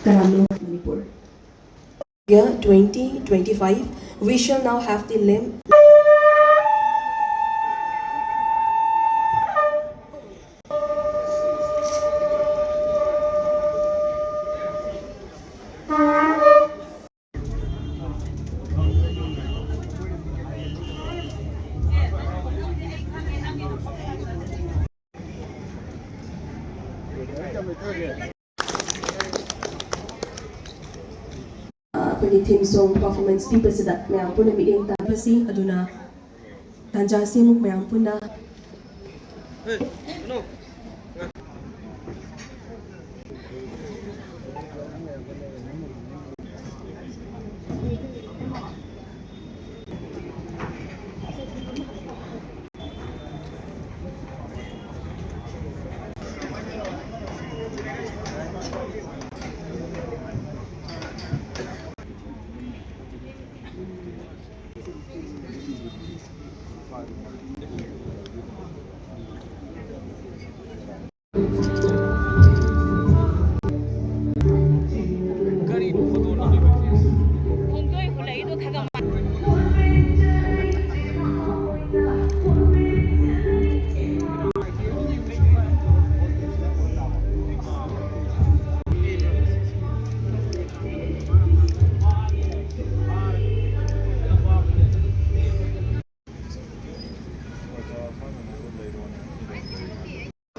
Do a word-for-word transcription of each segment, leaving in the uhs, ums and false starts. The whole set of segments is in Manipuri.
Tarano, Manipur. Year twenty twenty-five, we shall now have the limb. ꯑꯩꯈꯣꯏꯒꯤ theme song performance ꯄꯤꯕꯁꯤꯗ ꯃꯌꯥꯝ ꯄꯨꯟꯅ ꯃꯤꯠꯌꯦꯡ ꯇꯥꯕꯁꯤ꯫ ꯑꯗꯨꯅ ꯇꯥꯟꯖꯥ ꯑꯁꯤ ꯑꯃꯨꯛ ꯃꯌꯥꯝ ꯄꯨꯟꯅ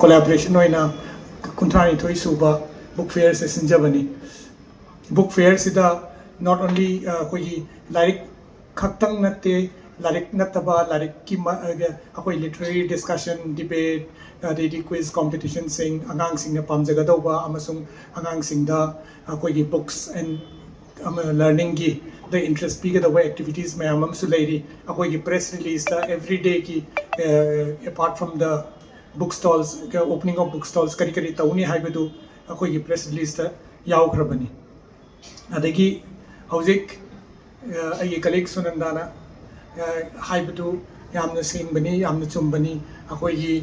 Collaboration ꯑꯣꯏꯅ ꯀꯨꯟꯊ꯭ꯔꯥꯅꯤꯊꯣꯏ ꯁꯨꯕ book fair ꯁꯦ ꯁꯤꯟꯖꯕꯅꯤ꯫ Book fair ꯁꯤꯗ not only, ꯑ, ꯑꯩꯈꯣꯏꯒꯤ ꯂꯥꯏꯔꯤꯛ ꯈꯛꯇꯪ ꯅꯠꯇꯦ, ꯂꯥꯏꯔꯤꯛ ꯅꯠꯇꯕ ꯂꯥꯏꯔꯤꯛꯀꯤ ꯃ-, ꯑ, ꯑꯩꯈꯣꯏ literary discussion, debate, ꯑꯗꯩꯗꯤ quiz competition ꯁꯤꯡ, ꯑꯉꯥꯡꯁꯤꯡꯅ ꯄꯥꯝꯖꯒꯗꯧꯕ ꯑꯃꯁꯨꯡ ꯑꯉꯥꯡꯁꯤꯡꯗ ꯑꯩꯈꯣꯏꯒꯤ books and ꯑꯃ learning ꯒꯤ ꯗ interest ꯄꯤꯒꯗꯧꯕ activities ꯃꯌꯥꯝ ꯑꯃꯁꯨ ꯂꯩꯔꯤ꯫ ꯑꯩꯈꯣꯏꯒꯤ press release ꯇ every day ꯒꯤ, ꯑ, apart from the book stalls, opening of book stalls ꯀꯔꯤ ꯀꯔꯤ ꯇꯧꯅꯤ ꯍꯥꯏꯕꯗꯨ ꯑꯩꯈꯣꯏꯒꯤ press release ꯇ ꯌꯥꯎꯈ꯭ꯔꯕꯅꯤ꯫ ꯑꯗꯒꯤ ꯍꯧꯖꯤꯛ, ꯑ, ꯑꯩꯒꯤ colleague ꯁꯨꯅꯟꯗꯥꯅ, ꯑ, ꯍꯥꯏꯕꯗꯨ ꯌꯥꯝꯅ ꯁꯦꯡꯕꯅꯤ, ꯌꯥꯝꯅ ꯆꯨꯝꯕꯅꯤ꯫ ꯑꯩꯈꯣꯏꯒꯤ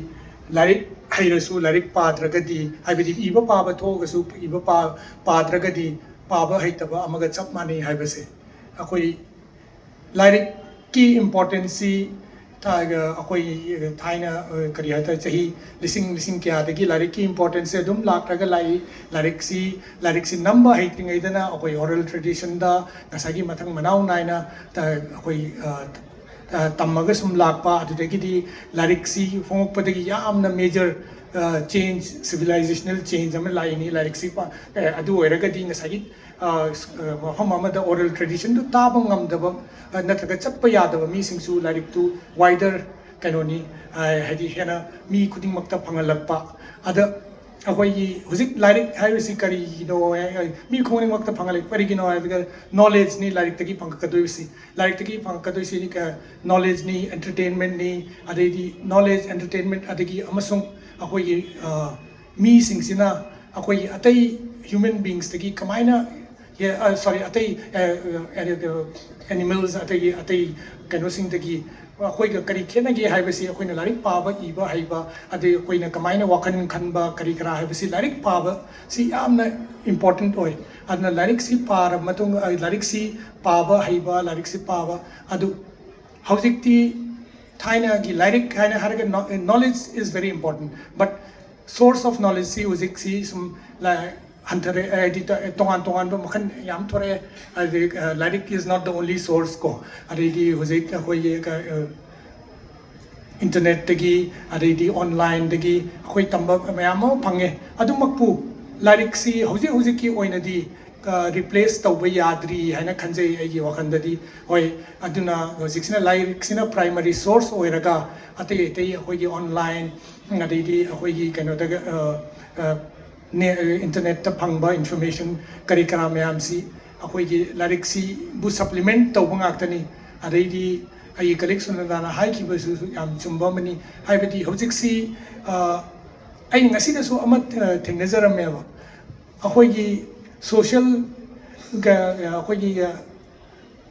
ꯂꯥꯏꯔꯤꯛ ꯍꯩꯔꯁꯨ ꯂꯥꯏꯔꯤꯛ ꯄꯥꯗ꯭ꯔꯒꯗꯤ, ꯍꯥꯏꯕꯗꯤ ꯏꯕ ꯄꯥꯕ ꯊꯣꯛꯑꯒꯁꯨ ꯏꯕ ꯄꯥ-, ꯄꯥꯗ꯭ꯔꯒꯗꯤ ꯄꯥꯕ ꯍꯩꯇꯕ ꯑꯃꯒ ꯆꯞ ꯃꯥꯟꯅꯩ ꯍꯥꯏꯕꯁꯦ꯫ ꯑꯩꯈꯣꯏ ꯂꯥꯏꯔꯤꯛꯀꯤ ꯏꯝꯄꯣꯔꯇꯦꯟꯁꯁꯤ ꯊꯥ-, ꯑꯩꯈꯣꯏ ꯊꯥꯏꯅ, ꯑ, ꯀꯔꯤ ꯍꯥꯏꯇꯥꯔꯦ, ꯆꯍꯤ ꯂꯤꯁꯤꯡ, ꯂꯤꯁꯤꯡ ꯀꯌꯥꯗꯒꯤ ꯂꯥꯏꯔꯤꯛꯀꯤ ꯏꯝꯄꯣꯔꯇꯦꯟꯁꯁꯦ ꯑꯗꯨꯝ ꯂꯥꯛꯂꯒ ꯂꯥꯛꯏ꯫ ꯂꯥꯏꯔꯤꯛꯁꯤ, ꯂꯥꯏꯔꯤꯛꯁꯤ ꯅꯝꯕ ꯍꯩꯇ꯭ꯔꯤꯉꯩꯗꯅ ꯑꯩꯈꯣꯏ oral traditionꯗ ꯉꯁꯥꯏꯒꯤ ꯃꯊꯪ ꯃꯅꯥꯎ ꯅꯥꯏꯅ ꯇ-, ꯑꯩꯈꯣꯏ, ꯑ, ꯑ, ꯇꯝꯃꯒ ꯁꯨꯝ ꯂꯥꯛꯄ, ꯑꯗꯨꯗꯒꯤꯗꯤ ꯂꯥꯏꯔꯤꯛꯁꯤ ꯐꯣꯡꯉꯛꯄꯗꯒꯤ ꯌꯥꯝꯅ major, ꯑ, change, civilizational change ꯑꯃ ꯂꯥꯛꯏꯅꯤ꯫ ꯂꯥꯏꯔꯤꯛꯁꯤ ꯄ-, ꯑ, ꯑꯗꯨ ꯑꯣꯏꯔꯒꯗꯤ ꯉꯁꯥꯏꯒꯤ, ꯑ, ꯃꯐꯝ ꯑꯃꯗ oral traditionꯗꯨ ꯇꯥꯕ ꯉꯝꯗꯕ, ꯑ, ꯅꯠꯇ꯭ꯔꯒ ꯆꯠꯄ ꯌꯥꯗꯕ ꯃꯤꯁꯤꯡꯁꯨ ꯂꯥꯏꯔꯤꯛꯇꯨ wider ꯀꯩꯅꯣꯅꯤ, ꯑ, ꯍꯥꯏꯗꯤ ꯍꯦꯟꯅ ꯃꯤ ꯈꯨꯗꯤꯡꯃꯛꯇ ꯐꯪꯍꯜꯂꯛꯄ꯫ ꯑꯗ ꯑꯩꯈꯣꯏꯒꯤ ꯍꯧꯖꯤꯛ ꯂꯥꯏꯔꯤꯛ ꯍꯥꯏꯕꯁꯤ ꯀꯔꯤꯒꯤꯅꯣ, ꯑ, ꯃꯤ ꯈꯨꯗꯤꯡꯃꯛꯇ ꯐꯪꯍꯜꯂꯛꯄ ꯀꯔꯤꯒꯤꯅꯣ ꯍꯥꯏꯔꯒ knowledgeꯅꯤ ꯂꯥꯏꯔꯤꯛꯇꯒꯤ ꯐꯪꯉꯛꯀꯗꯣꯏꯕꯁꯤ꯫ ꯂꯥꯏꯔꯤꯛꯇꯒꯤ ꯐꯪꯉꯛꯀꯗꯣꯏꯁꯤ, ꯑ, knowledgeꯅꯤ, entertainmentꯅꯤ, ꯑꯗꯩꯗꯤ knowledge, entertainment, ꯑꯗꯒꯤ ꯑꯃꯁꯨꯡ ꯑꯩꯈꯣꯏꯒꯤ, ꯑ, ꯃꯤꯁꯤꯡꯁꯤꯅ ꯑꯩꯈꯣꯏꯒꯤ ꯑꯇꯩ human beingsꯇꯒꯤ ꯀꯃꯥꯏꯅ, ꯑ, sorry, ꯑꯇꯩ, ꯑ, ꯑ, animals, ꯑꯇꯩꯒꯤ, ꯑꯇꯩ ꯀꯩꯅꯣꯁꯤꯡꯗꯒꯤ ꯑꯩꯈꯣꯏꯒ ꯀꯔꯤ ꯈꯦꯠꯅꯒꯦ ꯍꯥꯏꯕꯁꯤ, ꯑꯩꯈꯣꯏꯅ ꯂꯥꯏꯔꯤꯛ ꯄꯥꯕ, ꯏꯕ ꯍꯩꯕ, ꯑꯗꯩ ꯑꯩꯈꯣꯏꯅ ꯀꯃꯥꯏꯅ ꯋꯥꯈꯜ ꯈꯟꯕ, ꯀꯔꯤ ꯀꯔꯥ ꯍꯥꯏꯕꯁꯤ, ꯂꯥꯏꯔꯤꯛ ꯄꯥꯕ ꯁꯤ ꯌꯥꯝꯅ important ꯑꯣꯏ꯫ ꯑꯗꯨꯅ ꯂꯥꯏꯔꯤꯛꯁꯤ ꯄꯥꯔꯕ ꯃꯇꯨꯡ, ꯑ, ꯂꯥꯏꯔꯤꯛꯁꯤ ꯄꯥꯕ ꯍꯩꯕ, ꯂꯥꯏꯔꯤꯛꯁꯤ ꯄꯥꯕ ꯑꯗꯨ ꯍꯧꯖꯤꯛꯇꯤ ꯊꯥꯏꯅꯒꯤ ꯂꯥꯏꯔꯤꯛ ꯍꯥꯏꯅ ꯍꯥꯏꯔꯒ, knowledge is very important, but source of knowledgeꯁꯤ ꯍꯧꯖꯤꯛꯁꯤ ꯁꯨꯝ ꯂꯥ-, ꯍꯟꯊꯔꯦ, ꯍꯥꯏꯗꯤ ꯇ-, ꯇꯣꯉꯥꯟ ꯇꯣꯉꯥꯟꯕ ꯃꯈꯜ ꯌꯥꯝ ꯊꯣꯔꯛꯑꯦ꯫ ꯍꯥꯏꯗꯤ, ꯑ, ꯂꯥꯏꯔꯤꯛ is not the only source ꯀꯣ꯫ ꯑꯗꯩꯗꯤ ꯍꯧꯖꯤꯛ ꯑꯩꯈꯣꯏꯒꯤ ꯀ-, ꯑ, internetꯇꯒꯤ, ꯑꯗꯩꯗꯤ onlineꯗꯒꯤ ꯑꯩꯈꯣꯏ ꯇꯝꯕ ꯃꯌꯥꯝ ꯑꯃ ꯐꯪꯉꯦ꯫ ꯑꯗꯨꯃꯛꯄꯨ ꯂꯥꯏꯔꯤꯛꯁꯤ ꯍꯧꯖꯤꯛ ꯍꯧꯖꯤꯛꯀꯤ ꯑꯣꯏꯅꯗꯤ, ꯑ, replace ꯇꯧꯕ ꯌꯥꯗ꯭ꯔꯤ ꯍꯥꯏꯅ ꯈꯟꯖꯩ ꯑꯩꯒꯤ ꯋꯥꯈꯜꯗꯗꯤ꯫ ꯍꯣꯏ, ꯑꯗꯨꯅ ꯍꯧꯖꯤꯛꯁꯤꯅ ꯂꯥꯏꯔꯤꯛꯁꯤꯅ primary source ꯑꯣꯏꯔꯒ ꯑꯇꯩ ꯑꯇꯩ ꯑꯩꯈꯣꯏꯒꯤ online, ꯑꯗꯩꯗꯤ ꯑꯩꯈꯣꯏꯒꯤ ꯀꯩꯅꯣꯗꯒ, ꯑ, ꯑ, ꯅꯦ-, internetꯇ ꯐꯪꯕ information ꯀꯔꯤ ꯀꯔꯥ ꯃꯌꯥꯝꯁꯤ ꯑꯩꯈꯣꯏꯒꯤ ꯂꯥꯏꯔꯤꯛꯁꯤꯕꯨ supplement ꯇꯧꯕ ꯉꯥꯛꯇꯅꯤ꯫ ꯑꯗꯩꯗꯤ ꯑꯩꯒꯤ colleague ꯁꯨꯅꯟꯗꯥꯅ ꯍꯥꯏꯈꯤꯕꯁꯤꯁꯨ ꯌꯥꯝ ꯆꯨꯝꯕ ꯑꯃꯅꯤ꯫ ꯍꯥꯏꯕꯗꯤ ꯍꯧꯖꯤꯛꯁꯤ, ꯑ, ꯑꯩ ꯉꯁꯤꯗꯁꯨ ꯑꯃ, ꯑ, ꯊꯦꯡꯅꯖꯔꯝꯃꯦꯕ꯫ ꯑꯩꯈꯣꯏꯒꯤ social ꯒ-, ꯑꯩꯈꯣꯏꯒꯤ, ꯑ,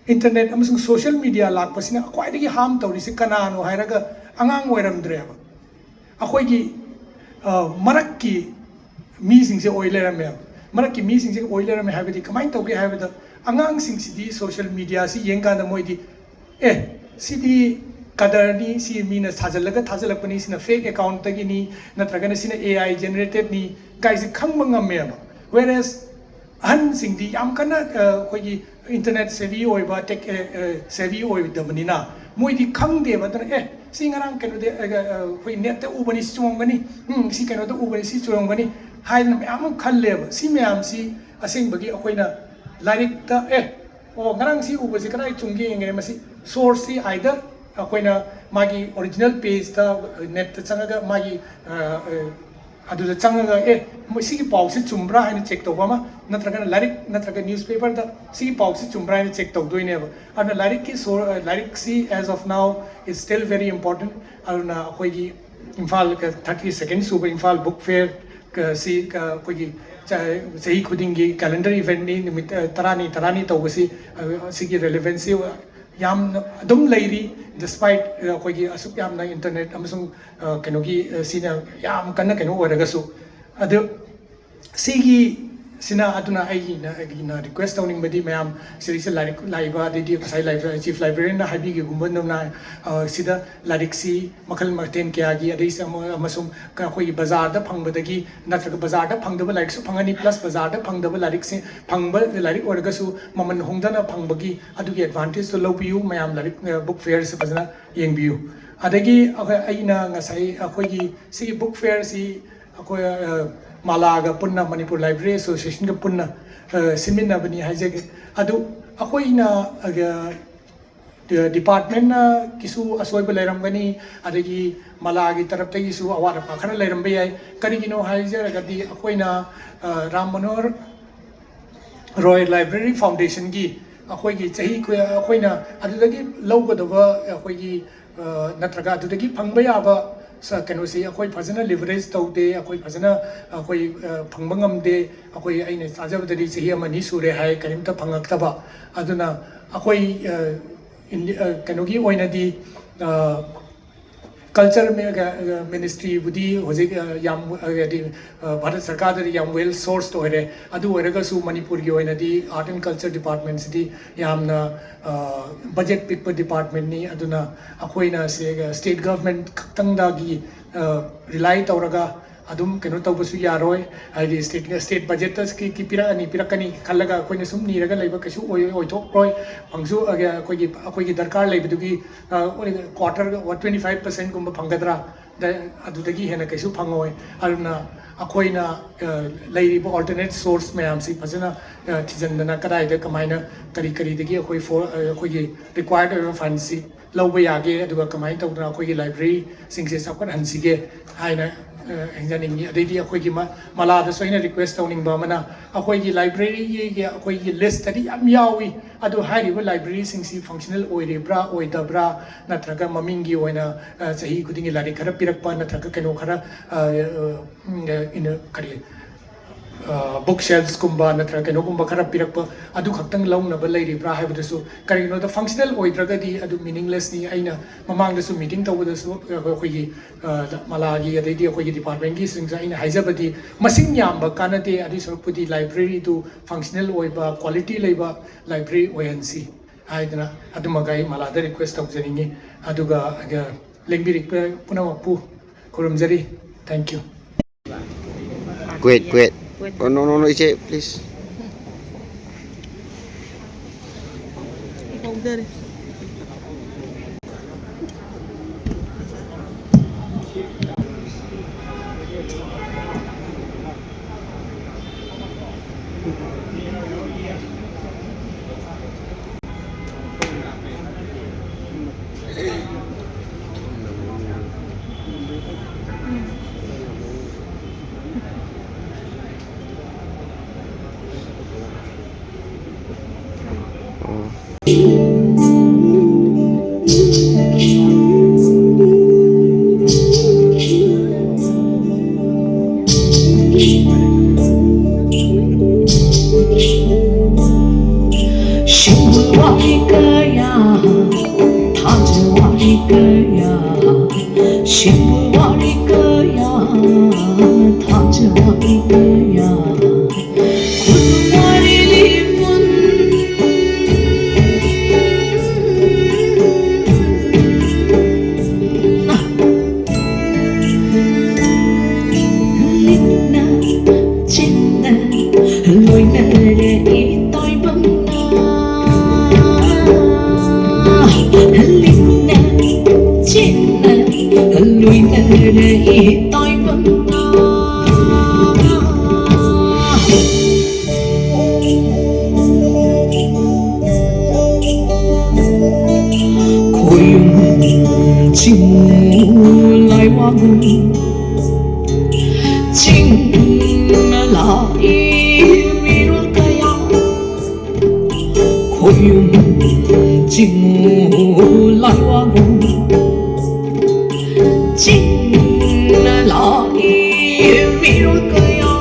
internet ꯑꯃꯁꯨꯡ social media ꯂꯥꯛꯄꯁꯤꯅ ꯈ꯭ꯋꯥꯏꯗꯒꯤ harm ꯇꯧꯔꯤꯁꯤ ꯀꯅꯥꯅꯣ ꯍꯥꯏꯔꯒ ꯑꯉꯥꯡ ꯑꯣꯏꯔꯝꯗ꯭ꯔꯦꯕ꯫ ꯑꯩꯈꯣꯏꯒꯤ ꯃꯔꯛꯀꯤ ꯃꯤꯁꯤꯡꯁꯦ ꯑꯣꯏ ꯂꯩꯔꯝꯃꯦꯕ꯫ ꯃꯔꯛꯀꯤ ꯃꯤꯁꯤꯡꯁꯦ ꯑꯣꯏ ꯂꯩꯔꯝꯃꯦ ꯍꯥꯏꯕꯗꯤ ꯀꯃꯥꯏꯅ ꯇꯧꯒꯦ ꯍꯥꯏꯕꯗ, ꯑꯉꯥꯡꯁꯤꯡꯁꯤꯗꯤ ꯁꯣꯁꯤꯌꯦꯜ ꯃꯤꯗꯤꯌꯥꯁꯤ ꯌꯦꯡꯀꯥꯟꯗ ꯃꯣꯏꯗꯤ, ꯑꯦ, ꯁꯤꯗꯤ ꯀꯗꯔꯅꯤ, ꯁꯤ ꯃꯤꯅ ꯁꯥꯖꯜꯂꯒ ꯊꯥꯖꯜꯂꯛꯄꯅꯤ, ꯁꯤꯅ ꯐꯦꯛ ꯑꯦꯀꯥꯎꯟꯠꯇꯒꯤꯅꯤ, ꯅꯠꯇ꯭ꯔꯒꯅ ꯁꯤꯅ ꯑꯦ ꯑꯥꯏ ꯖꯦꯅꯦꯔꯦꯇꯦꯠꯅꯤ ꯀꯥꯏꯁꯦ ꯈꯪꯕ ꯉꯝꯃꯦꯕ꯫ ꯋꯦꯔꯦꯁ ꯑꯍꯟꯁꯤꯡꯗꯤ ꯌꯥꯝ ꯀꯟꯅ ꯑꯩꯈꯣꯏꯒꯤ ꯏꯟꯇꯔꯅꯦꯠ ꯁꯦꯚꯤ ꯑꯣꯏꯕ, ꯇꯦꯛ ꯁꯦꯚꯤ ꯑꯣꯏꯗꯕꯅꯤꯅ ꯃꯣꯏꯗꯤ ꯈꯪꯗꯦꯕ꯫ ꯑꯗꯨꯅ, ꯑꯦ, ꯁꯤ ꯉꯔꯥꯡ ꯀꯩꯅꯣꯗ ꯑꯩꯈꯣꯏ ꯅꯦꯠꯇ ꯎꯕꯅꯤ, ꯁꯤ ꯆꯨꯝꯃꯝꯒꯅꯤ, ꯎꯝ, ꯁꯤ ꯀꯩꯅꯣꯗ ꯎꯕꯅꯤ, ꯁꯤ ꯆꯨꯝꯃꯝꯒꯅꯤ ꯍꯥꯏꯗꯅ ꯃꯌꯥꯝ ꯑꯃ ꯈꯜꯂꯦꯕ꯫ ꯁꯤ ꯃꯌꯥꯝꯁꯤ ꯑꯁꯦꯡꯕꯒꯤ ꯑꯩꯈꯣꯏꯅ ꯂꯥꯏꯔꯤꯛꯇ, ꯑꯦ, ꯑꯣ, ꯉꯔꯥꯡ ꯁꯤ ꯎꯕꯁꯤ ꯀꯗꯥꯏ ꯆꯨꯝꯒꯦ ꯌꯦꯡꯒꯦ꯫ ꯃꯁꯤ ꯁꯣꯔꯁꯁꯤ ꯑꯥꯏꯗꯔ ꯑꯩꯈꯣꯏꯅ ꯃꯥꯒꯤ ꯑꯣꯔꯤꯖꯤꯅꯦꯜ ꯄꯦꯖꯇ, ꯅꯦꯠꯇ ꯆꯪꯉꯒ ꯃꯥꯒꯤ ꯑꯗꯨꯗ ꯆꯪꯉꯒ, ꯑꯦ, ꯁꯤꯒꯤ ꯄꯥꯎꯁꯤ ꯆꯨꯝꯕ꯭ꯔꯥ ꯍꯥꯏꯅ ꯆꯦꯛ ꯇꯧꯕ ꯑꯃ, ꯅꯠꯇ꯭ꯔꯒꯅ ꯂꯥꯏꯔꯤꯛ ꯅꯠꯇ꯭ꯔꯒ ꯅ꯭ꯌꯨꯁꯄꯦꯄꯔꯗ ꯁꯤꯒꯤ ꯄꯥꯎꯁꯤ ꯆꯨꯝꯕ꯭ꯔꯥ ꯍꯥꯏꯅ ꯆꯦꯛ ꯇꯧꯗꯣꯏꯅꯦꯕ꯫ ꯑꯗꯨꯅ ꯂꯥꯏꯔꯤꯛꯀꯤ ꯁꯣꯔ ꯂꯥꯏꯔꯤꯛꯁꯤ, as of now, is still very important꯫ ꯑꯗꯨꯅ ꯑꯩꯈꯣꯏꯒꯤ ꯏꯝꯐꯥꯜ ꯊꯥꯔꯇꯤ ꯁꯦꯀꯦꯟ ꯁꯨꯕ ꯏꯝꯐꯥꯜ ꯕꯨꯛ ꯐꯦꯌꯔ ꯁꯤ ꯑꯩꯈꯣꯏꯒꯤ ꯆꯍꯤ ꯈꯨꯗꯤꯡꯒꯤ ꯀꯦꯂꯦꯟꯗꯔ ꯏꯚꯦꯟꯠꯅꯤ, ꯅꯨꯃꯤꯠ ꯇꯔꯥꯅꯤ ꯇꯔꯥꯅꯤ ꯇꯧꯕꯁꯤ꯫ ꯑꯁꯤꯒꯤ ꯔꯦꯂꯦꯚꯦꯟꯁꯤ ꯌꯥꯝꯅ ꯑꯗꯨꯝ ꯂꯩꯔꯤ, ꯗꯤꯁꯄꯥꯏꯠ ꯑꯩꯈꯣꯏꯒꯤ ꯑꯁꯨꯛ ꯌꯥꯝꯅ ꯏꯟꯇꯔꯅꯦꯠ ꯑꯃꯁꯨꯡ ꯀꯩꯅꯣꯒꯤ ꯁꯤꯅ ꯌꯥꯝ ꯀꯟꯅ ꯀꯩꯅꯣ ꯑꯣꯏꯔꯒꯁꯨ꯫ ꯑꯗꯨ ꯁꯤꯒꯤ ꯁꯤꯅ ꯑꯗꯨꯅ ꯑꯩꯒꯤꯅ ꯑꯩꯒꯤꯅ ꯔꯤꯀ꯭ꯋꯦꯁ ꯇꯧꯅꯤꯡꯕꯗꯤ, ꯃꯌꯥꯝ ꯁꯤꯗꯩꯁꯤꯗ ꯂꯥꯏꯔꯤꯛ ꯂꯥꯛꯏꯕ, ꯑꯗꯩꯗꯤ ꯉꯁꯥꯏ ꯂꯥꯏꯕ꯭ꯔꯦꯔꯤ ꯆꯤꯐ ꯂꯥꯏꯕ꯭ꯔꯦꯔꯤꯌꯟꯅ ꯍꯥꯏꯕꯤꯈꯤꯕꯒꯨꯝꯕꯗꯧꯅ ꯁꯤꯗ ꯂꯥꯏꯔꯤꯛꯁꯤ ꯃꯈꯜ ꯃꯊꯦꯜ ꯀꯌꯥꯒꯤ, ꯑꯗꯩ ꯑꯃꯁꯨꯡ ꯑꯩꯈꯣꯏꯒꯤ ꯕꯖꯥꯔꯗ ꯐꯪꯕꯗꯒꯤ ꯅꯠꯇ꯭ꯔꯒ ꯕꯖꯥꯔꯗ ꯐꯪꯗꯕ ꯂꯥꯏꯔꯤꯛꯁꯨ ꯐꯪꯉꯅꯤ, ꯄ꯭ꯂꯁ ꯕꯖꯥꯔꯗ ꯐꯪꯗꯕ ꯂꯥꯏꯔꯤꯛꯁꯦ, ꯐꯪꯕ ꯂꯥꯏꯔꯤꯛ ꯑꯣꯏꯔꯒꯁꯨ ꯃꯃꯜ ꯍꯣꯡꯗꯅ ꯐꯪꯕꯒꯤ ꯑꯗꯨꯒꯤ ꯑꯦꯗꯚꯥꯟꯇꯦꯖꯇꯣ ꯂꯧꯕꯤꯌꯨ꯫ ꯃꯌꯥꯝ ꯂꯥꯏꯔꯤꯛ ꯕꯨꯛ ꯐꯤꯌꯔꯁꯦ ꯐꯖꯅ ꯌꯦꯡꯕꯤꯌꯨ꯫ ꯑꯗꯒꯤ ꯑꯩꯈꯣꯏ ꯑꯩꯅ ꯉꯁꯥꯏ ꯑꯩꯈꯣꯏꯒꯤ ꯁꯤꯒꯤ ꯕꯨꯛ ꯐꯤꯌꯔꯁꯤ ꯑꯩꯈꯣꯏ ꯃꯥꯂꯥꯒ ꯄꯨꯟꯅ, ꯃꯅꯤꯄꯨꯔ ꯂꯥꯏꯕ꯭ꯔꯦꯔꯤ ꯑꯦꯁꯣꯁꯤꯌꯦꯁꯟꯒ ꯄꯨꯟꯅ ꯁꯤꯟꯃꯤꯟꯅꯕꯅꯤ ꯍꯥꯏꯖꯒꯦ꯫ ꯑꯗꯨ ꯑꯩꯈꯣꯏꯅ ꯗꯤꯄꯥꯔꯠꯃꯦꯟꯅ ꯀꯤꯁꯨ ꯑꯁꯣꯏꯕ ꯂꯩꯔꯝꯒꯅꯤ, ꯑꯗꯒꯤ ꯃꯥꯂꯥꯒꯤ ꯇꯔꯞꯇꯒꯤꯁꯨ ꯑꯋꯥꯠ ꯑꯄꯥ ꯈꯔ ꯂꯩꯔꯝꯕ ꯌꯥꯏ꯫ ꯀꯔꯤꯒꯤꯅꯣ ꯍꯥꯏꯖꯔꯒꯗꯤ ꯑꯩꯈꯣꯏꯅ ꯔꯥꯝ ꯃꯅꯣꯍꯔ ꯔꯣꯏ ꯂꯥꯏꯕ꯭ꯔꯦꯔꯤ ꯐꯥꯎꯟꯗꯦꯁꯟꯒꯤ ꯑꯩꯈꯣꯏꯒꯤ ꯆꯍꯤ ꯈꯨ-, ꯑꯩꯈꯣꯏꯅ ꯑꯗꯨꯗꯒꯤ ꯂꯧꯒꯗꯕ ꯑꯩꯈꯣꯏꯒꯤ ꯅꯠꯇ꯭ꯔꯒ ꯑꯗꯨꯗꯒꯤ ꯐꯪꯕ ꯌꯥꯕ ꯀꯩꯅꯣꯁꯤ ꯑꯩꯈꯣꯏ ꯐꯖꯅ ꯂꯤꯚꯔꯦꯖ ꯇꯧꯗꯦ, ꯑꯩꯈꯣꯏ ꯐꯖꯅ ꯑꯩꯈꯣꯏ ꯐꯪꯕ ꯉꯝꯗꯦ꯫ ꯑꯩꯈꯣꯏ ꯑꯩꯅ ꯇꯥꯖꯕꯗꯗꯤ ꯆꯍꯤ ꯑꯃ ꯑꯅꯤ ꯁꯨꯔꯦ ꯍꯥꯏ, ꯀꯔꯤꯝꯇ ꯐꯪꯉꯛꯇꯕ꯫ ꯑꯗꯨꯅ ꯑꯩꯈꯣꯏ ꯀꯩꯅꯣꯒꯤ ꯑꯣꯏꯅꯗꯤ ꯀꯜꯆꯔ ꯃꯤꯅꯤꯁꯇ꯭ꯔꯤꯕꯨꯗꯤ ꯍꯧꯖꯤꯛ ꯌꯥꯝ, ꯍꯥꯏꯗꯤ, ꯚꯥꯔꯠ ꯁꯔꯀꯥꯔꯗꯗꯤ ꯌꯥꯝ ꯋꯦꯜ ꯁꯣꯔꯁ ꯑꯣꯏꯔꯦ꯫ ꯑꯗꯨ ꯑꯣꯏꯔꯒꯁꯨ ꯃꯅꯤꯄꯨꯔꯒꯤ ꯑꯣꯏꯅꯗꯤ ꯑꯥꯔꯠ ꯑꯦꯟ ꯀꯜꯆꯔ ꯗꯤꯄꯥꯔꯠꯃꯦꯟꯁꯤꯗꯤ ꯌꯥꯝꯅ ꯕꯖꯦꯠ ꯄꯤꯛꯄ ꯗꯤꯄꯥꯔꯠꯃꯦꯟꯅꯤ꯫ ꯑꯗꯨꯅ ꯑꯩꯈꯣꯏꯅ ꯁꯦ ꯁ꯭ꯇꯦꯠ ꯒꯚꯔꯟꯃꯦꯟꯠ ꯈꯛꯇꯪꯗꯒꯤ ꯔꯤꯂꯥꯏ ꯇꯧꯔꯒ ꯑꯗꯨꯝ ꯀꯩꯅꯣ ꯇꯧꯕꯁꯨ ꯌꯥꯔꯣꯏ꯫ ꯍꯥꯏꯗꯤ ꯁ꯭ꯇꯦꯠ ꯁ꯭ꯇꯦꯠ ꯕꯖꯦꯠꯇꯒꯤ ꯄꯤꯔꯛꯑꯅꯤ, ꯄꯤꯔꯛꯀꯅꯤ ꯈꯜꯂꯒ ꯑꯩꯈꯣꯏꯅ ꯁꯨꯝ ꯅꯤꯔꯒ ꯂꯩꯕ ꯀꯩꯁꯨ ꯑꯣꯏ ꯑꯣꯏꯊꯣꯛꯂꯣꯏ꯫ ꯐꯪꯁꯨ ꯑꯩꯈꯣꯏꯒꯤ ꯑꯩꯈꯣꯏꯒꯤ ꯗꯔꯀꯥꯔ ꯂꯩꯕꯗꯨꯒꯤ ꯀ꯭ꯋꯥꯇꯔ ꯇ꯭ꯋꯦꯟꯇꯤ ꯐꯥꯏꯚ ꯄꯥꯔꯁꯦꯟꯠꯀꯨꯝꯕ ꯐꯪꯒꯗ꯭ꯔꯥ, ꯑꯗꯨꯗꯒꯤ ꯍꯦꯟꯅ ꯀꯩꯁꯨ ꯐꯪꯉꯣꯏ꯫ ꯑꯗꯨꯅ ꯑꯩꯈꯣꯏꯅ ꯂꯩꯔꯤꯕ ꯑꯣꯜꯇꯔꯅꯦꯠ ꯁꯣꯔꯁ ꯃꯌꯥꯝꯁꯤ ꯐꯖꯅ ꯊꯤꯖꯤꯟꯗꯅ ꯀꯗꯥꯏꯗ ꯀꯃꯥꯏꯅ ꯀꯔꯤ ꯀꯔꯤꯗꯒꯤ ꯑꯩꯈꯣꯏ ꯑꯩꯈꯣꯏꯒꯤ ꯔꯤꯀ꯭ꯋꯥꯌꯔꯗ ꯑꯣꯏꯕ ꯐꯟꯁꯤ ꯂꯧꯕ ꯌꯥꯒꯦ, ꯑꯗꯨꯒ ꯀꯃꯥꯏꯅ ꯇꯧꯗꯅ ꯑꯩꯈꯣꯏꯒꯤ ꯂꯥꯏꯕ꯭ꯔꯦꯔꯤꯁꯤꯡꯁꯦ ꯆꯥꯎꯈꯠꯍꯟꯁꯤꯒꯦ ꯍꯥꯏꯅ ꯍꯥꯏꯖꯅꯤꯡꯉꯤ꯫ ꯑꯗꯩꯗꯤ ꯑꯩꯈꯣꯏꯒꯤ ꯃꯂꯥꯗꯁꯨ ꯑꯩꯅ ꯔꯤꯀ꯭ꯋꯦꯁ ꯇꯧꯅꯤꯡꯕ ꯑꯃꯅ, ꯑꯩꯈꯣꯏꯒꯤ ꯂꯥꯏꯕ꯭ꯔꯦꯔꯤꯒꯤ ꯑꯩꯈꯣꯏꯒꯤ ꯂꯤꯁꯇꯗꯤ ꯌꯥꯝ ꯌꯥꯎꯏ, ꯑꯗꯨ ꯍꯥꯏꯔꯤꯕ ꯂꯥꯏꯕ꯭ꯔꯦꯔꯤꯁꯤꯡꯁꯤ ꯐꯪꯁꯅꯦꯜ ꯑꯣꯏꯔꯤꯕ꯭ꯔꯥ ꯑꯣꯏꯗꯕ꯭ꯔꯥ, ꯅꯠꯇ꯭ꯔꯒ ꯃꯃꯤꯡꯒꯤ ꯑꯣꯏꯅ ꯆꯍꯤ ꯈꯨꯗꯤꯡꯒꯤ ꯂꯥꯏꯔꯤꯛ ꯈꯔ ꯄꯤꯔꯛꯄ, ꯅꯠꯇ꯭ꯔꯒ ꯀꯩꯅꯣ ꯈꯔ ꯀꯔꯤ ꯕꯨꯛ ꯁꯦꯜꯐꯁꯀꯨꯝꯕ ꯅꯠꯇ꯭ꯔꯒ ꯀꯩꯅꯣꯒꯨꯝꯕ ꯈꯔ ꯄꯤꯔꯛꯄ, ꯑꯗꯨ ꯈꯛꯇꯪ ꯂꯧꯅꯕ ꯂꯩꯔꯤꯕ꯭ꯔꯥ ꯍꯥꯏꯕꯗꯨꯁꯨ꯫ ꯀꯔꯤꯒꯤꯅꯣꯗ ꯐꯪꯁꯅꯦꯜ ꯑꯣꯏꯗ꯭ꯔꯒꯗꯤ ꯑꯗꯨ ꯃꯤꯅꯤꯡꯂꯦꯁꯅꯤ꯫ ꯑꯩꯅ ꯃꯃꯥꯡꯗꯁꯨ ꯃꯤꯇꯤꯡ ꯇꯧꯕꯗꯁꯨ ꯑꯩꯈꯣꯏꯒꯤ ꯃꯂꯥꯒꯤ ꯑꯗꯩꯗꯤ ꯑꯩꯈꯣꯏꯒꯤ ꯗꯤꯄꯥꯔꯠꯃꯦꯟꯒꯤꯁꯤꯡꯁꯨ ꯑꯩꯅ ꯍꯥꯏꯖꯕꯗꯤ, ꯃꯁꯤꯡ ꯌꯥꯝꯕ ꯀꯥꯟꯅꯗꯦ, ꯑꯗꯨꯒꯤ ꯁꯔꯨꯛꯄꯨꯗꯤ ꯂꯥꯏꯕ꯭ꯔꯦꯔꯤꯗꯨ ꯐꯪꯁꯅꯦꯜ ꯑꯣꯏꯕ, ꯀ꯭ꯋꯥꯂꯤꯇꯤ ꯂꯩꯕ ꯂꯥꯏꯕ꯭ꯔꯦꯔꯤ ꯑꯣꯏꯍꯟꯁꯤ ꯍꯥꯏꯗꯅ ꯑꯗꯨꯃꯒ ꯑꯩ ꯃꯂꯥꯗ ꯔꯤꯀ꯭ꯋꯦꯁ ꯇꯧꯖꯅꯤꯡꯉꯤ꯫ ꯑꯗꯨꯒ ꯂꯦꯡꯕꯤꯔꯤꯕ ꯄꯨꯝꯅꯃꯛꯄꯨ ꯈꯨꯔꯨꯝꯖꯔꯤ꯫ Thank you꯫ Wait, wait. Oh, no, no, no, ꯏꯆꯦ, please. Wari kaya, thacha wari kaya, khun wari limun. Lipna, chinna, loina re i tai bangna. Lipna, chinna, loina re i tai bangna. Khoyum ching lai wagum ching la i mirul kaya. Khoyum ching lai wagum ching la i mirul kaya.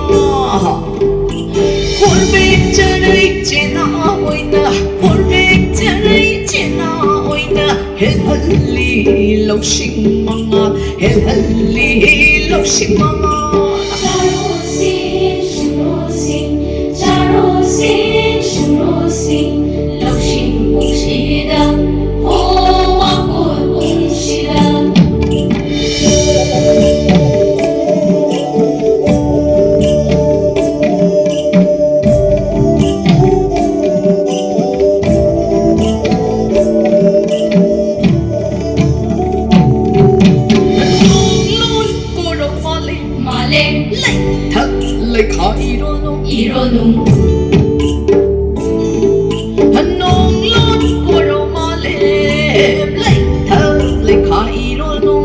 Korbe charai chena oina, korbe charai chena oina, hel halli lo shing manga, hel halli lo shing manga. Charosin, shimrosin, charosin, shimrosin, lo shing ushida, hoa kul ushida. Nonglon koro male, male, lei thak lei kha ironu, ironu. Nonglon koro male, lei thak lei kha ironu.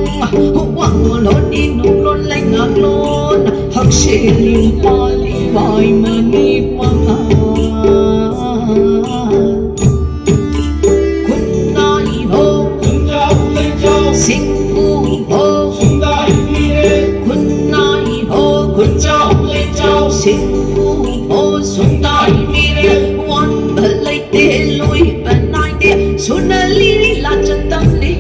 Wang lon i nonglon lei ngaklon. Hakshin pali vai mani panga. Khun nai ho, khun chau lei chau. Singku ho, khun dai mire. Khun nai ho, khun chau lei chau. Singku ho, sun dai mire. Wan balai te lui banai te. Sunali la chantam ni.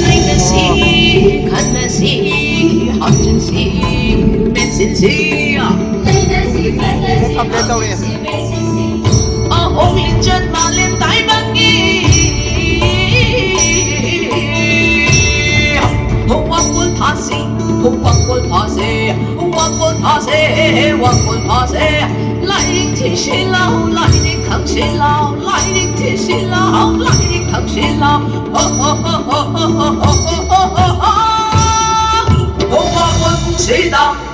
ꯂꯩꯅꯁꯤ, ꯈꯠꯅꯁꯤ, ꯍꯥꯞꯆꯤꯟꯁꯤ, ꯃꯦꯠꯁꯤꯟꯁꯤ꯫ ꯂꯩꯅꯁꯤ, ꯈꯠꯅꯁꯤ, ꯑꯞꯗꯦꯠ ꯇꯧꯔꯛꯑꯦ꯫ ꯍꯥꯞꯆꯤꯟꯁꯤ, ꯃꯦꯠꯁꯤꯟꯁꯤ꯫ ꯑꯍꯣꯡ ꯂꯤꯆꯠ ꯃꯥꯂꯦꯝ ꯇꯥꯏꯕꯪꯒꯤ꯫ ꯋꯥꯀꯣꯜ ꯊꯥꯁꯤ, ꯋꯥꯀꯣꯜ ꯊꯥꯁꯤ, ꯋꯥꯀꯣꯜ ꯊꯥꯁꯤ, ꯋꯥꯀꯣꯜ ꯊꯥꯁꯤ꯫ ꯂꯥꯏꯔꯤꯛ ꯊꯤꯁꯤ ꯂꯥꯎ, ꯂꯥꯏꯔꯤꯛ ꯈꯪꯁꯤ ꯂꯥꯎ, ꯂꯥꯏꯔꯤꯛ ꯊꯤꯁꯤ ꯂꯥꯎ, ꯂꯥꯏꯔꯤꯛ ꯈꯪꯁꯤ ꯂꯥꯎ꯫ ꯍꯣ, ꯍꯣ, ꯍꯣ, ꯋꯥꯀꯣꯜ ꯄꯨꯡꯁꯤꯗ